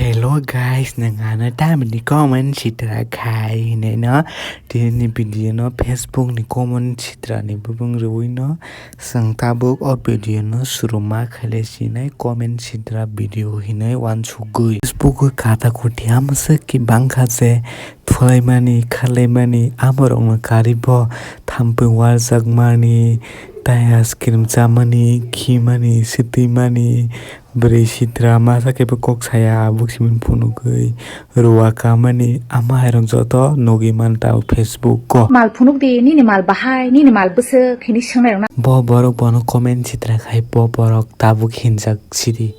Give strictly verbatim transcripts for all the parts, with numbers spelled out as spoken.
Hello guys, nwng ano tamni comment sitra khai hinwi no, tini video no Facebook ni comment sitra ni bubung rwui no, chwng tabuk o video no suruma khaile sinai comment sitra video hinwi uansugui. Facebook o kata koti hamswk ki bangkha je thulaimani, khalaimani, amorokno karibo thampui warjakmani, tei ice cream chamani, khimani, swtwimani, bwrwi sitra masa khe bo kok saya, abuk simi phunugwi rwaka mani, ama hairok joto nugwi manta o Facebook o. Mal phunuk di, nini mal bahai, nini mal bwswk, hini swngnairokno. Bo borok bono comment sitra khai, bo borok tabuk hinjak sidi.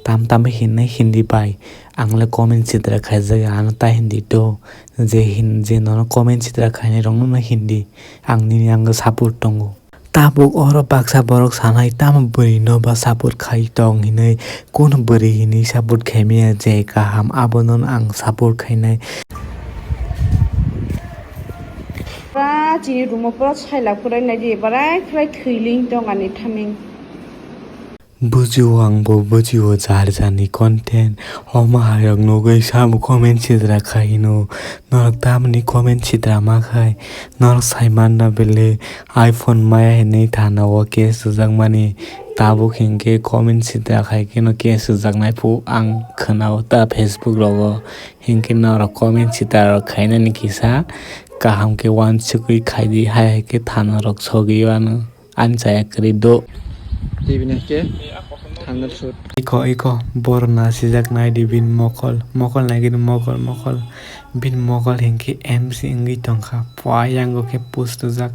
Tam tam hinwi hindi bai. Ang le comment sitra khaijak ya, ano ta hindi do. Je hin, je nono comment sitra khainai rokno no hindi. Ang nini yango support tongo. Tabuk oro baksa borok sanai, tamo bwrwi no ba support khai tong hinwi, kun bwrwi hinwi support khai maya je kaham, abono ang support khainai. Pura chini room o pura sailak pura naidi, barai khlai thwiling tong ani thaming. Bujio, ang bo bujio jar jarni content. Omo hairok nugwi samo comment sitra khai hino. Norok tamni comment sitra ma khai. Norok sai manna bele iPhone maya hinwi thana o case swijak mani. Tabuk hinkhe comment sitra khai kheno case swijaknai phu ang khwnao ta Facebook rogo. Hinkhe norok comment sitra rok khainani kisa kaham khe uansugwi khaidi, hai hai khe thana rok sogwi uanw. Ani chaya kwrwi do. Tei bini hai khe thumbnail shoot. Iko, iko, borok nasijak naidi bini mokol, mokol naigini mokol, mokol. Bini mokol hinkhe M C wngwi tongkha. Pua yango khe post rijak.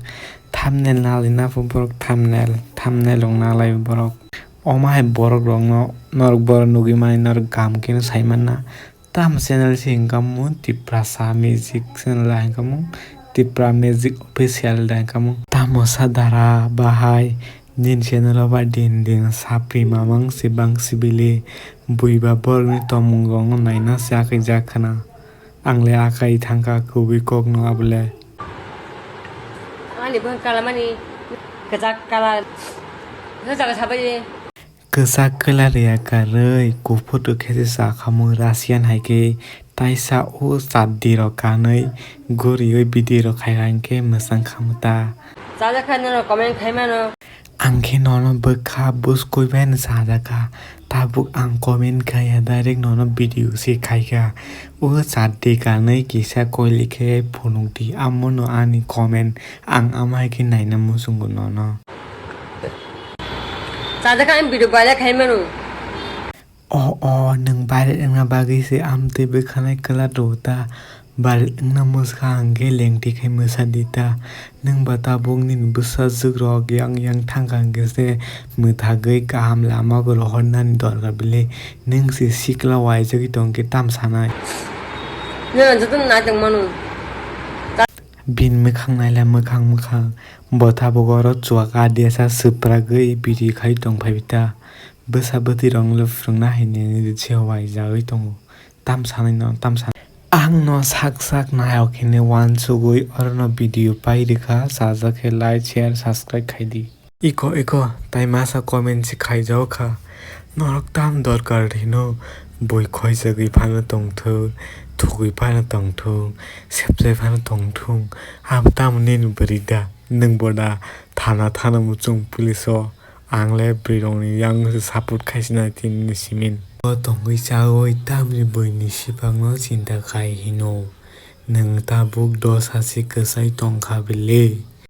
Thumbnail nalina pho borok thumbnail, thumbnail rok nalai borok. Omo hai borok rokno norok borok nugwi mani norok kaham kheno sai manna. Tamo channel se hinkha mung Tiprasa Magic channel da hinkha mung, Tipra Magic Official da hinkha mung. Tamo sa dara bahai nini channel o ba din din sapri mamang sibang sibili bui ba borok ni tomung rok no naina se akai jak khna. Ang le akai thangkha kubui kok no abo le. Ani bwkhak kalamani kwchak kalar. Kwchak sabai. Kwchak kwla rwya karwi, kuphur rwkhe se chakhamung Russian hai khe, taisa o chaddi rok kanwi guriwi bidi rok khai hinkhe mwchang khamu ta. Chajak kha nono comment khai mano. Ang khe nono bwkha buskui bai no chajak kha, tabuk ang comment khaiya, direct nono video se khaikha. O chaddi kanwi kisa koilikhe phunukdi, amono ani comment, ang amahai khe naina muchungo nono. Chajak kha ang video viral khai mano. O, o, nwng viral wngna bagwi se amtwi bwkhanai kwla rw ta. Viral wngna mwskha hwnkhe lengtwi khai mwsa di ta. Nwng ba tabuk nini bwsajwk rok yang yang thangkha hwnkhe se mwthagwi kaham lama rohornani dorkar bile. Nwng se sikla waijagwi tongkhe tam sanai. Nwng joto naitong mano. Bini mwkhang naila mwkhang mwkhang. Bo tabuk oro chuak adiasa swpragwi bidi khai tongphai ta. Bwsa bwtwi rokno phwrwngna hai nini se waijagwi tongo. Tam sanai no, tam sanai. Ang no sak sak nayok hinwi uansugwi orono video pai rwkha, chajak khe like, share, subscribe khai di. Iko, iko, tai masa comment se khaijao kha. Norok tam dorkar hino, bui khoijagwi phano tongthok, thugwi phano tongthok, sepsai phano tongthok, abo tamo nini bwrwi da, nwng bo da thana thana muchung police o. Ang le bwrwi rokni yang se support khai sinai tini ni simin. Bo tongwi chawi tamni buini sipang no chinta khai hino. Nwng tabuk dosa se kwchai tongkha bile.